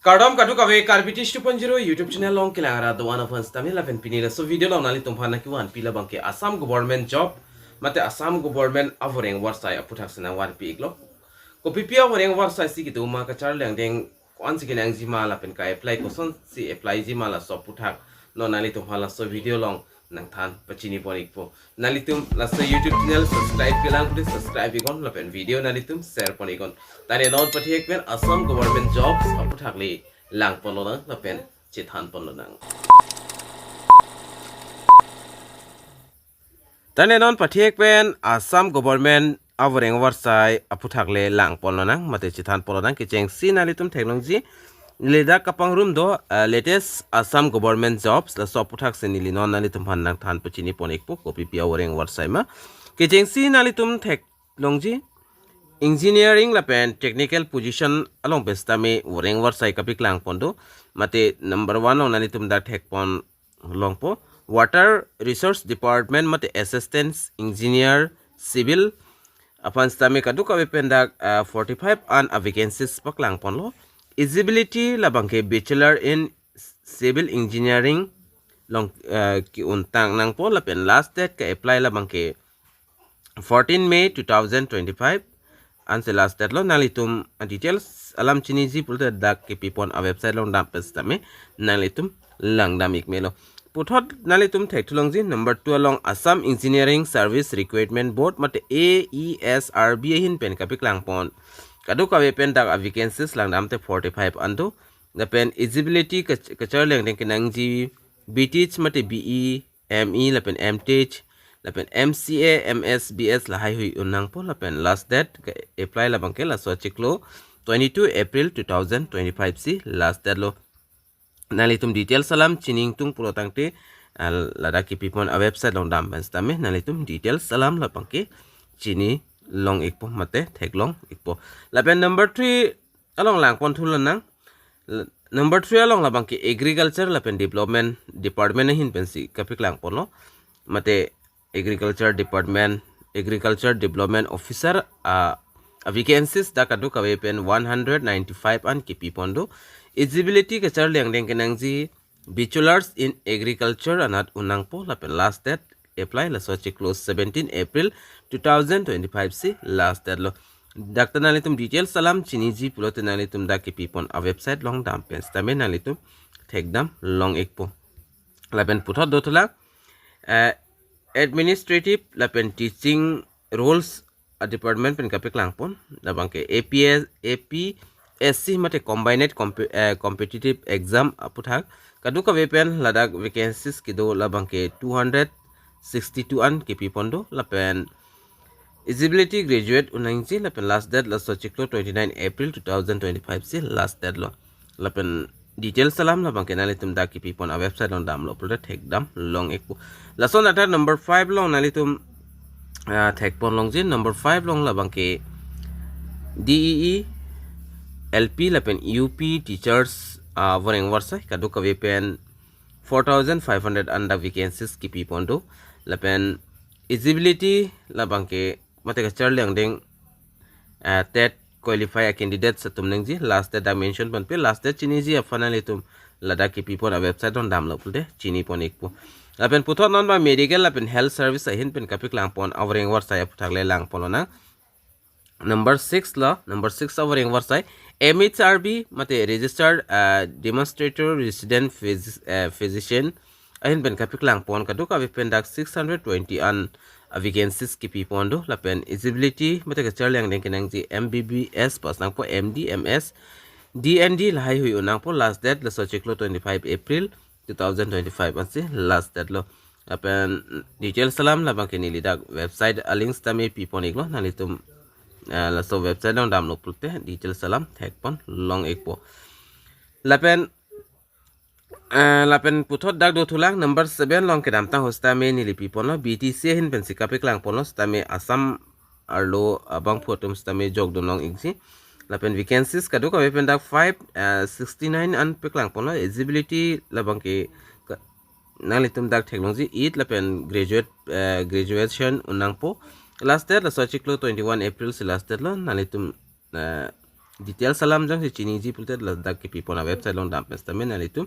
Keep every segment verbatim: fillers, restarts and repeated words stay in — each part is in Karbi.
Kardom kadokave Karbi Tish two point zero YouTube channel along kelang arat do-an aphan sitame lapen pini laso video along nanglitum aphan nangkevanpi labangke Assam Government Job mate Assam Government avoreng avarsai aphuthak si nangvanpi iklo. Kopipi avoreng avarsai si kedo ma, kacharli angdeng ko-an si kenangji ma lapen ka-apply kosonsi applyji ma laso aphuthak non nanglitum aphan laso video along nangthan pachini pon ikpo. Nanglitum laso YouTube channel subscribe kelang pute subscribe iknon lapen video nanglitum share pon iknon. Tane non pathek pen Assam Government Jobs aphuthak le lang ponlonang lapen chethan ponlonang. Tane non pathek pen Assam Government avoreng avarsai aphuthak le lang ponlonang mate chethan ponlonang. Kechengsi nanglitum theklongji, neli dak kapangrum do, eh, latest Assam Government Jobs, laso aphuthak si neli non nanglitum aphan nangthan pachini pon ikpo kopipi avoreng avarsai ma. Kechengsi nanglitum theklongji, engineering lapen technical position along pen sitame voreng avarsai kapeklang pon do. Mate number one along nanglitum dak thek pon longpo, Water Resource Department mate Assistant Engineer Civil aphan sitame kadokave pen dak, ah, forty-five an a-vacancies paklang ponlo. Eligibility labangke Bachelor in Civil Engineering along, ah, ke-untang nangpo lapen last date ka-apply labangke fourteen May two thousand twenty-five ansi last date lo. Nanglitum details alam chiniji pulote dak kepi pon a-website along dam pen sitame nanglitum langdam ik melo. Puthot nanglitum thekthulongji number two along Assam Engineering Service Recruitment Board mate A E S R B ahin pen kapeklang pon kadokave pen dak a-vacancies langdamte forty-five an do. Lapen eligibility kach-, kacharli angdeng kenangji B Th mate B E, M E lapen M Th lapen M C A, M S, B S lahaihui unnangpo lapen last date ka-apply labangke laso achiklo twenty-two April two thousand twenty-five si last date lo. Nanglitum details alam chini ingtung pulo tangte, ah, ladak kepi pon a-website along dam pen sitame nanglitum details alam labangke chini long ikpo mate theklong ikpo. Lapen number three along lang pon thulonang. L-, number three along labangke Agriculture lapen Development Department ahin pensi kapeklang ponlo. Mate Agriculture Department, Agriculture Development Officer, ah, a-vacancies dak kadokave pen one hundred ninety-five an kepi pon do. Eligibility kacharli angdeng kenangji Bachelors in Agriculture anat unnangpo lapen last date apply laso achiklo seventeen April two thousand twenty-five si last date lo. Dak ta nanglitum details alam chiniji pulote nanglitum dak kepi pon a-website along dam pen sitame nanglitum thekdam long ikpo. Lapen puthot do thula, eh, administrative lapen teaching roles a-department pen kapeklang pon labangke A P S, A P S C mate Combined Compe-, eh, Competitive Exam aphuthak kadokave pen ladak vacancies kedo labangke two hundred sixty-two an kepi pon do lapen eligibility graduate unnangji lapen last date laso achiklo twenty-nine April two thousand twenty-five si last date lo. Lapen details alam labangke nanglitum dak kepi pon a-website along damlo pulote thekdam long ikpo. Lason athak number five along nanglitum, ah, thek pon longji number five along labangke D E E, L P lapen U P teachers, ah, avoreng avarsai kadokave pen four thousand five hundred an dak vacancies kepi pon do. Lapen eligibility labangke mate kacharli angdeng, ah, TET qualify a-candidates atum nangji. Last date dak mention ponpe, last date chiniji aphan nanglitum ladak kepi pon a-website along damlo pulote chini pon ikpo. Lapen puthot non ba medical lapen health service ahin pen kapeklang pon avoreng avarsai aphuthak le lang ponlonang. Number six lo, number six avoreng avarsai M H R B mate Registered, ah, Demonstrator Resident Phys-, eh, Physician ahin pen kapeklang pon kadokave pen dak six hundred twenty an, ah, vacancies kepi pon do lapen eligibility mate kacharli angdeng kenangji M B B S pass nangpo, M D, M S, D N D lahaihui unnangpo. Last date laso achiklo twenty-five April two thousand twenty-five ansi last date lo. Lapen details alam labangke neli dak website a-link sitame pi pon iklo, nanglitum, eh, laso website along damlo pulote details alam thek pon long ikpo. Lapen, eh, lapen puthot dak do thulang number seven along kedamtang ahut sitame neli pi ponlo, B T C ahin pensi kapeklang ponlo sitame Assam arlo abangphu atum sitame jokdun long ikji. Lapen vacancies kadokave pen dak five, eh, sixty-nine an peklang ponlo. Eligibility labangke ka-, nanglitum dak theklongji eight lapen graduate, eh, graduation unnangpo. Last date laso achiklo twenty-one April si last date lo, nanglitum, eh, Details alam jongsi chiniji pulote ladak kepipon a-website along dam pen sitame nanglitum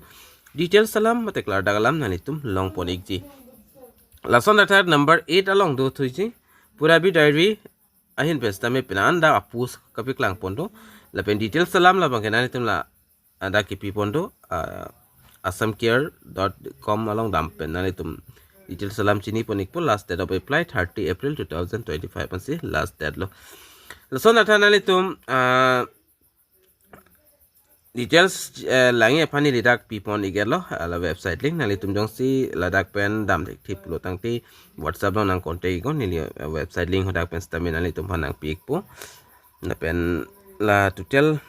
details alam mate klardak alam nanglitum longpon ikji. Lason athak number eight along do thuji, Purabi Diary ahin pen sitame pini an dak a-post kapaklangpon do. Lapen details alam labangke nanglitum ladak kepipon do, ah, assam care dot com along dam pen nanglitum details alam chinipon ikpo. Last date of apply thirty April two thousand twenty-five ansi last date lo. Lason athak nanglitum, ah, details, eh, langji aphan neli dak pipon iklo, ah, la website link. Nanglitum jongsi ladak pen dam thekthe pulo tangte WhatsApp along nang contact iknon, neli, eh, website link hadak pen sitame nanglitum aphan nangpi ikpo. Lapen la total,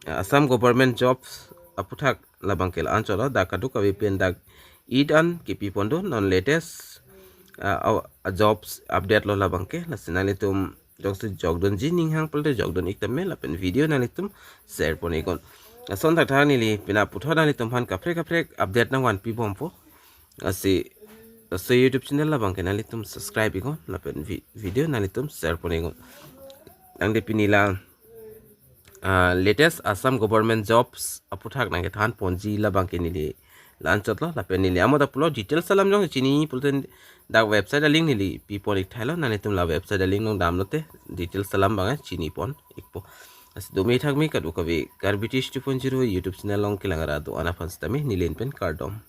eh, Assam government jobs aputhak labangke la-anchot lo, dak kadokave pen dak id an kepipon do, non latest, ah, ah, jobs update lo labangke. Lasi nanglitum jongsi jokdunji ning hang pulote jokdun ik tame, lapen video nanglitum share pon iknon. Lason athak neli pini puthot nanglitum aphan kaprek kaprek update nangvanpi bompo. Lasi, lasi YouTube channel labangke nanglitum subscribe iknon, lapen vi-, video nanglitum share pon iknon. Tangte pini la, ah, latest Assam government jobs aputhak nangkethan ponji labangke neli la-anchot lo. Lapen neli amo ta pulo, details alam jong chini pulote dak website a-link neli pipon ik thailo, nanglitum la website a-link along damlote details alam abang chinipon ikpo. Lasi dome thakme kadokave Karbi Tish two point zero YouTube channel along kelang ra do-an aphan sitame neli pen kardom.